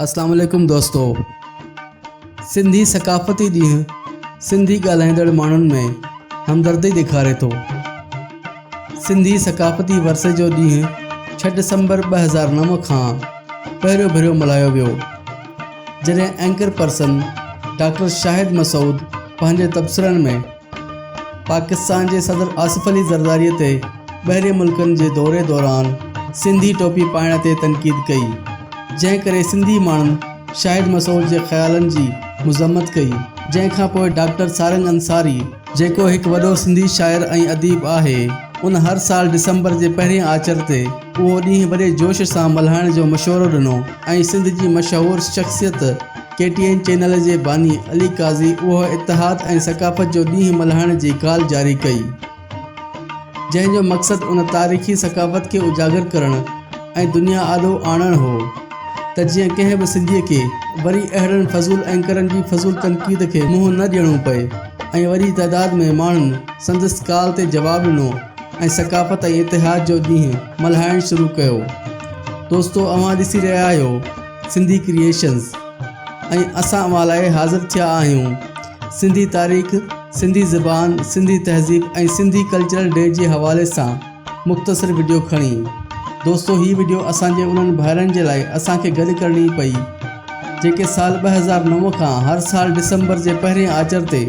اسلام عليڪم دوستو سنڌي ثقافتي ڏينهن سنڌي ڳالهائيندڙ ماڻهن ۾ همدردي ڏيکاري ٿو. سنڌي ثقافتي ورثي جو ڏينهن 6 ڊسمبر 2009 کان پهريون ڀيرو ملهايو ويو جڏهن anchor person doctor Shahid Masood پنهنجي تبصرن ۾ پاڪستان جي صدر آصف علي زرداري تي ٻاهرين ملڪن جي دوري دوران سنڌي ٽوپي پائڻ تي تنقيد ڪئي، جنهن ڪري سنڌي ماڻهن شاهد مسعود جي خيالن جي مذمت ڪئي، جنهن کان پوء ڊاڪٽر سارنگ انصاري، جيڪو هڪ وڏو سنڌي شاعر ۽ اديب آهي، ان هر سال ڊسمبر جي پهرين آچر تي اهو ڏينهن وڏي جوش سان ملهائڻ جو مشورو ڏنو ۽ سنڌ جي مشهور شخصيت ڪي ٽي اين چينل جي باني علي قاضي اهو اتحاد ۽ ثقافت جو ڏينهن ملهائڻ جي ڪال جاري ڪئي، جنهن جو مقصد ان تاريخي ثقافت کي اجاگر ڪرڻ ۽ دنيا آڏو آڻڻ هو ته جيئن ڪنهن به سنڌيء کي وري اهڙن فضول اينڪرن جي فضول تنقيد کي منهن نه ڏيڻو پئي ۽ وڏي تعداد ۾ ماڻهن سندس ڪال تي جواب ڏنو ۽ ثقافت ۽ اتحاد جو ڏينهن ملهائڻ شروع ڪيو. دوستو اوهان ڏسي رهيا آهيو سنڌي ڪريئيشنز ۽ اسان اوهان لاء حاضر ٿيا آهيون سنڌي تاريخ، سنڌي زبان، سنڌي تهذيب ۽ سنڌي ڪلچرل ڊي جي حوالي سان مختصر وڊيو کڻي. دوستو هي وڊيو اسان جي انهن ڀائرن جي لاء اسان کي گڏ ڪرڻي پئي جيڪي سال 2009 کان هر سال ڊسمبر جي پهرين آچر تي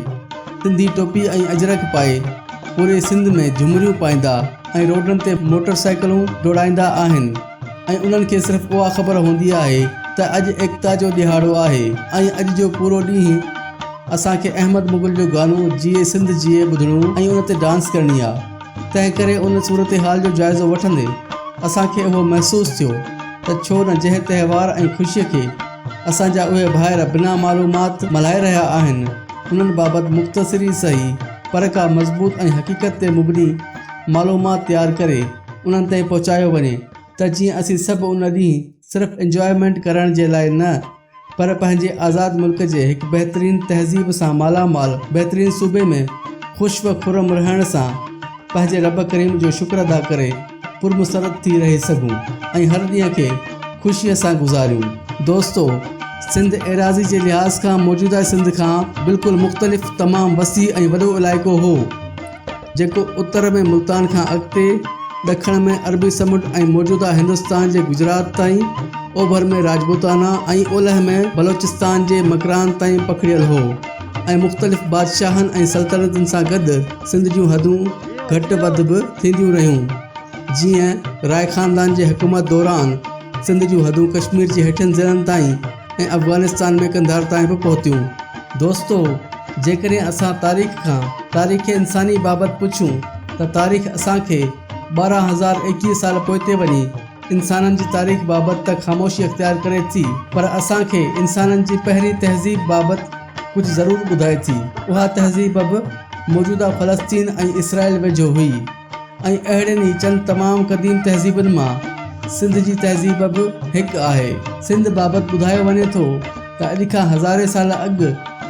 سنڌي ٽوپي ۽ اجرڪ پائي پوري سنڌ ۾ جهمريون پائيندا ۽ روڊن تي موٽر سائيڪلون ڊوڙائيندا آهن. ۽ انهن کي صرف اها خبر هوندي آهي ته اڄ ايڪتا جو ڏهاڙو آهي ۽ اڄ جو پورو ڏينهن اسان کي احمد مغل جو گانو جيئي سنڌ جيئي ٻڌڻو ۽ ان تي ڊانس ڪرڻي آ. تنهن ڪري ان صورتحال جو جائزو وٺندي اسان کي اهو محسوس ٿيو ته ڇو نه جنهن تهوار ۽ خوشي کي اسان جا اهي ڀائر بنا معلومات ملهائي رهيا آهن انهن بابت مختصر ئي سهي پر ڪا مضبوط ۽ حقيقت تي مبني معلومات تيار ڪري انهن تائين پهچايو وڃي ته جيئن اسين سڀ ان ڏينهن صرف انجوائمينٽ ڪرڻ جي لاء نه پر پنهنجي آزاد ملڪ جي هڪ بهترين تهذيب سان مالا مال بهترين صوبي ۾ خوش و خرم رهڻ سان پنهنجي رب ڪريم جو شڪر ادا ڪري پرمسرت ٿي رهي سگهون ۽ هر ڏينهن کي خوشيء سان گذاريون. دوستو! سنڌ ايراضي جي لحاظ کان موجوده سنڌ کان بلڪل مختلف تمام وسيع ۽ وڏو علائقو هو. جيڪو اتر ۾ ملتان کان اڳتي، ڏکڻ ۾ عربي سمنڊ ۽ موجوده هندستان جي گجرات تائين، اوڀر ۾ راجپوتانا ۽ اولهه ۾ بلوچستان جي مڪران تائين پکڙيل هو ۽ مختلف بادشاهن ۽ سلطنتن سان گڏ سنڌ جون حدون گهٽ وڌ به ٿينديون رهيون، جيئن راء خاندان جي حڪومت دوران سنڌ جون حدون ڪشمير جي هيٺين ضلعن تائين ۽ افغانستان ۾ قنڌار تائين به پهتيون. دوستو! جيڪڏهن اسان تاريخ کان تاريخ انساني بابت پڇون ته تاريخ اسان کي 12021 سال پوئتي وڃي انسانن جي تاريخ بابت ته خاموشي اختيار ڪري ٿي پر اسان کي انسانن جي پهرين تهذيب بابت ڪجهه ضرور ٻڌائي ٿي. اها تهذيب به موجوده فلسطين ۽ اسرائيل ويجهو هئي. ۽ اهڙين ئي چند تمام قديم تهذيبن مان سنڌ جي تهذيب به هڪ آهي. سنڌ بابت ٻڌايو وڃي ٿو ته اڄ کان هزارين سال اڳ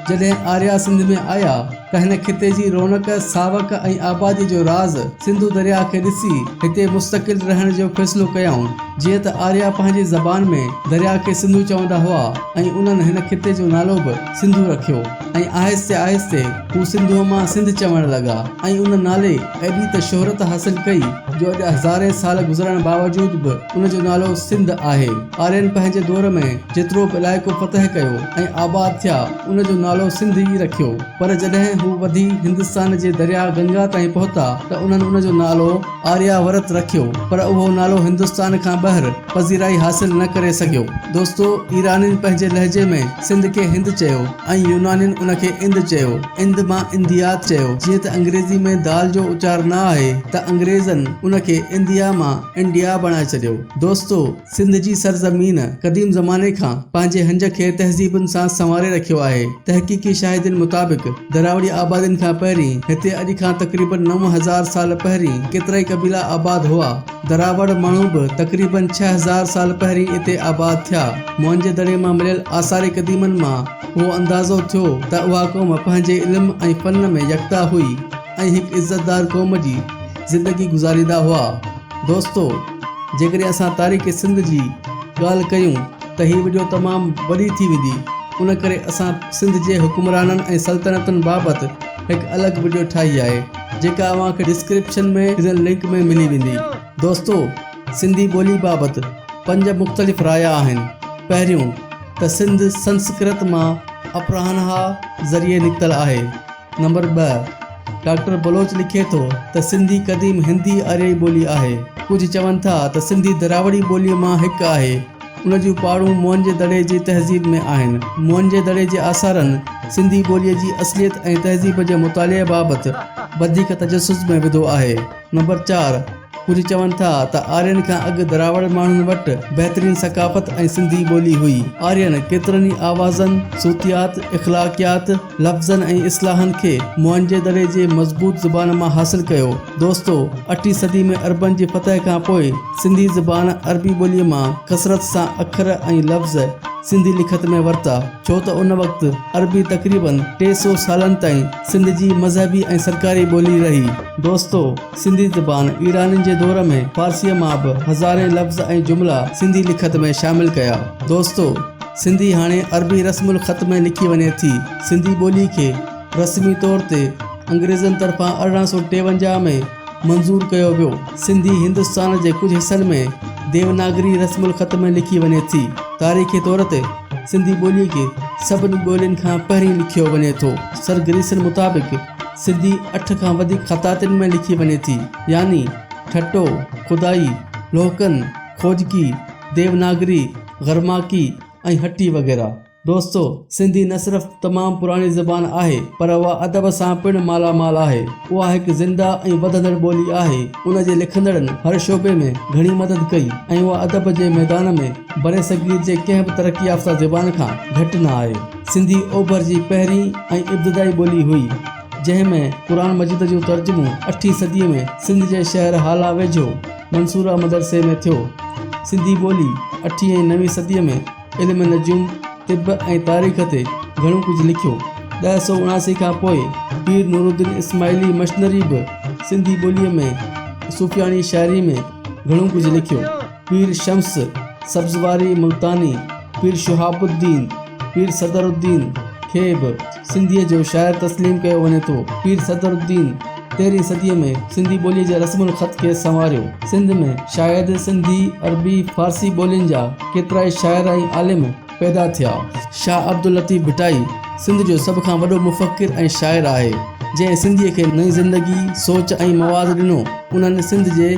جڏهن آريا سنڌ ۾ آيا ته هن خطي جي رونق، ساوڪ ۽ آباديء جو راز سنڌو درياهه کي ڏسي هتي مستقل رهڻ جو فيصلو ڪيائون. جيئن ته آريا پنهنجي زبان ۾ درياهه کي سنڌو چوندا هئا ۽ انهن هن خطي جو نالو به سنڌو رکيو ۽ آهستي آهستي هو سنڌوء مان سنڌ چوڻ لڳا ۽ ان نالي ايڏي ته شهرت حاصل ڪئي جو اڄ هزارين سال گذرڻ باوجود به ان جو نالو سنڌ آهي. آرين پنهنجي دور ۾ جيترو به علائقو فتح ڪيو ۽ آباد ٿيا ان جو نالو سنڌ ئي رکيو پر جڏهن هو وڌي هندستان جي درياء گنگا تائين پهتا ته انهن ان جو نالو آريا ورت رکيو پر اهو نالو هندستان کان ٻهر پذيرائي حاصل نه ڪري سگهيو. دوستو ايرانين پنهنجي لهجي ۾ سنڌ کي هند چيو ۽ يونانين ان کي اند چيو. اند مان انديا چيو. جيئن ته انگريزي ۾ دال جو اچار نه آهي ته انگريزن ان کي انديا مان انڊيا بڻائي ڇڏيو. دوستو سنڌ جي سرزمين قديم زماني کان پنهنجي هنج کي تهذيبن سان سنواري رکيو آهي. تحقيقي شاهدين مطابق دراوڙي آبادين کان پهرين هتي اڄ کان تقريبن 9000 سال پهرين ڪيترائي قبيلا آباد هئا. دراوڙ ماڻهو به تقريبن 6000 سال پهرين اتي آباد ٿيا. موئن جي دڙي مان مليل آثار قديمن مان اهو اندازو ٿيو ته اها قوم پنهنجي علم ۽ فن ۾ يڪتا هئي ۽ هڪ عزتدار قوم جي زندگي گذاريندا هئا. دوستو! جيڪڏهن اسان تاريخ سنڌ جي ڳالهه ڪيون ته هي وڊيو تمام وڏي ٿي ويندي ان ڪري اسان سنڌ جي حڪمرانن ۽ سلطنتن بابت هڪ الڳ وڊيو ٺاهي آهي جيڪا اوهان کي ڊسڪرپشن ۾ ڏنل لنڪ ۾ ملي ويندي. دوستو سنڌي ٻولي بابت پنج مختلف رايا آهن. پهريون ته سنڌ سنسڪرت مان اپراهنها ذريعي نڪتل آهي. نمبر ٻه، ڊاڪٽر بلوچ لکي ٿو ته سنڌي قديم هندي آريائي ٻولي آهي. ڪجهه چون ٿا ته سنڌي دراوڙي ٻوليء مان هڪ آهي. ان جون پاڙون موئن جي دڙي جي تهذيب ۾ آهن. موئن جي دڙي جي آثارن سنڌي ٻوليء جي اصليت ۽ تهذيب جي مطالعي بابت وڌيڪ تجسس ۾ وڌو آهي. نمبر چار، ڪجهه چون ٿا ته آرين کان اڳ دراوڙ ماڻهن وٽ بهترين ثقافت ۽ سنڌي ٻولي هئي. آرين ڪيترن ئي آوازن، صوتيات، اخلاقيات، لفظن ۽ اصطلاحن کي موئن جي دڙي جي مضبوط زبان مان حاصل ڪيو. دوستو! اٺين صدي ۾ عربن جي فتح کان پوء سنڌي زبان عربي ٻوليء مان ڪثرت سان اکر ۽ لفظ سنڌي لکت ۾ ورتا، ڇو ته ان وقت عربي تقريباً 300 سالن تائين سنڌ جي مذهبي ۽ سرڪاري ٻولي رهي. دوستو! سنڌي زبان ايرانين جي دور ۾ فارسيء مان به هزارين لفظ ۽ جملا سنڌي لکت ۾ شامل ڪيا. دوستو! سنڌي هاڻي عربي رسم الخط ۾ لکي وڃي ٿي. سنڌي ٻولي کي رسمي طور تي انگريزن طرفان 1853 ۾ منظور ڪيو ويو. سنڌي هندستان جي ڪجهه حصن ۾ ديوناگري رسم الخط ۾ لکي وڃي ٿي. تاريخي طور تي سنڌي ٻولي کي سڀني ٻولين کان پهرين لکيو وڃي ٿو. سر گريسن مطابق سنڌي اٺ کان وڌيڪ خطاطين ۾ لکي وڃي ٿي، يعني ٺٽو، خدائي، لوهڪن، خوجڪي، ديوناگري، غرماڪي ۽ هٽي وغيره. دوستو! سنڌي نه صرف تمام پراڻي زبان آهي، پر اها ادب سان پڻ مالا مال آهي. اها هڪ زنده ۽ وڌندڙ ٻولي آهي. ان جي لکندڙن هر شعبي ۾ گهڻي مدد ڪئي ۽ اها ادب جي ميدان ۾ برصغير جي ڪنهن به ترقي يافته زبان کان گهٽ نه آهي. سنڌي اوڀر جي پهرين ۽ ابتدائي ٻولي هئي، جنهن ۾ قرآن مجيد جو ترجمو اٺين صديء ۾ سنڌ جي شهر هالا ويجهو منصوره مدرسي ۾ ٿيو. سنڌي ٻولي اٺين ۽ نوين صديء ۾ علم نجوم، طب ۽ تاريخ تي گهڻو ڪجهه لکيو. 1079 کان پوء پير نورالدين اسماعيلي مشنري به سنڌي ٻوليء ۾ صوفياڻي شاعري ۾ گهڻو ڪجهه لکيو. پير شمس سبزواري ملتاني، پير شهاب الدين، پير صدر الدين کي به سنڌيء جو شاعر تسليم ڪيو وڃي ٿو. پير صدر الدين تيرهين صديء ۾ سنڌي ٻوليء جي رسم الخط کي سنواريو. سنڌ ۾ شايد سنڌي، عربي، فارسي ٻولين جا ڪيترائي شاعر ۽ عالم پيدا ٿيا. شاهه عبداللطيف ڀٽائي سنڌ جو سڀ کان وڏو مفڪر ۽ شاعر آهي، جنهن سنڌيء کي نئين زندگي، سوچ ۽ مواد ڏنو. انهن سنڌ جي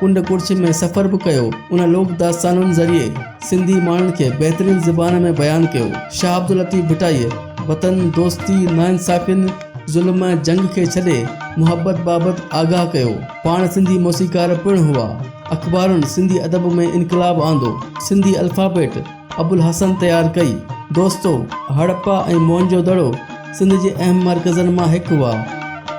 ڪنڊ ڪڙڇ ۾ سفر به ڪيو. ان لوڪ داستانن ذريعي سنڌي ماڻهن کي بهترين زبان ۾ بيان ڪيو. شاهه عبداللطيف ڀٽائيء وطن دوستي، ناانصافين، ظلم ۽ جنگ کي ڇڏي محبت بابت آگاهه ڪيو. پاڻ سنڌي موسيقار پڻ هئا. اخبارن سنڌي ادب ۾ انقلاب آندو. سنڌي الفابيٽ ابوالحسن تيار ڪئي. دوستو! هڙپا ۽ موئن جو دڙو سنڌ جي اهم مرڪزن مان هڪ هئا.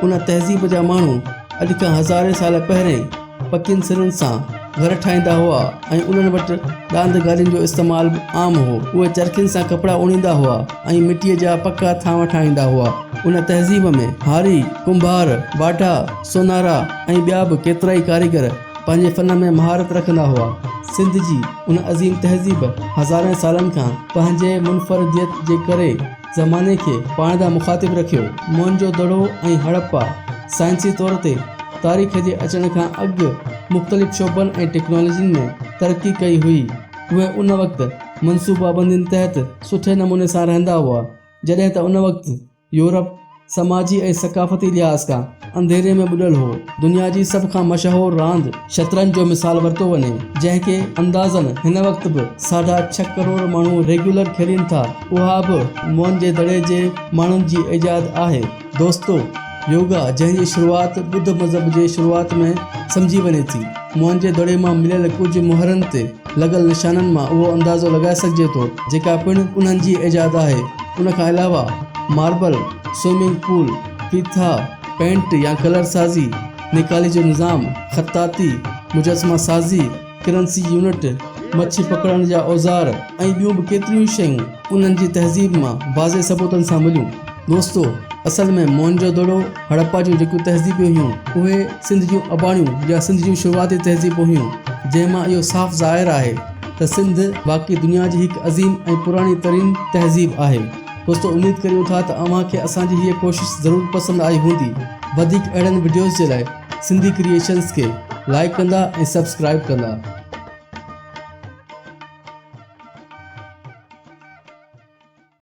ان تهذيب جا ماڻهو اڄ کان هزارين سال پهرين پڪين سرن سان گهر ٺاهيندا هئا ۽ انهن وٽ ڏاند گاڏين جو استعمال به عام هو. اهي چرخين سان ڪپڙا اڻيندا هئا ۽ مٽيء جا پڪا ٿانو ٺاهيندا هئا. ان تهذيب ۾ هاري، ڪنڀار، واڍا، سونارا ۽ ٻيا به ڪيترائي ڪاريگر پنهنجي فن ۾ مهارت رکندا هئا. سنڌ جي ان عظيم تهذيب هزارين سالن کان پنهنجي منفرديت جي ڪري زماني کي پاڻ ڏانهن مخاطب رکيو. موئن جو دڙو ۽ هڙپا سائنسي طور تي تاريخ جي اچڻ کان اڳ مختلف شعبن ۽ ٽيڪنالاجين ۾ ترقي ڪئي هئي. اهي ان وقت منصوبابندين تحت سٺي نموني سان رهندا هئا، جڏهن ته ان وقت يورپ سماجي ۽ ثقافتي لحاظ کان انڌيري ۾ ٻڏل هو. دنيا جي سڀ کان مشهور راند شطرنج جو مثال ورتو وڃي، جنهن کي اندازن هن وقت به ساڍا ڇهه ڪروڙ ماڻهو ريگيولر کيڏين ٿا، اها به موئن جي دڙي جي ماڻهن جي ايجاد آهي. دوستو! يوگا جنهن جي شروعات ٻڌ مذهب جي شروعات ۾ سمجهي وڃي ٿي، موئن جي دڙي مان مليل ڪجهه مهرن تي لڳل نشانن مان اهو اندازو لڳائي سگهجي ٿو، جيڪا پڻ انهن جي ايجاد آهي. ان کان علاوه ماربل، سوئمنگ پول، ڦيٿا، پينٽ يا ڪلر سازي، نيڪالي جو نظام، خطاطي، مجسما سازي، ڪرنسي يونٽ، مڇي پڪڙڻ جا اوزار ۽ ٻيون به ڪيتريون ئي شيون انهن جي تهذيب مان واضح ثبوتن سان مليون. دوستو! اصل ۾ موهن جو دڙو، هڙپا جون جيڪيون تهذيبون هيون، اهي سنڌ جون اباڻيون يا سنڌ جون شروعاتي تهذيبون هيون، جنهن مان اهو صاف ظاهر آهي. ته سنڌ واقعي دنيا جي هڪ عظيم ۽ پراڻي ترين تهذيب آهي. دوستو اميد ڪريون ٿا ته اوهان کي اسان جي هيء ڪوشش ضرور پسند آئي هوندي. وڌيڪ اهڙن وڊيوز جي لاء سنڌي ڪريئيشنز کي لائيڪ ڪندا ۽ سبسڪرائيب ڪندا.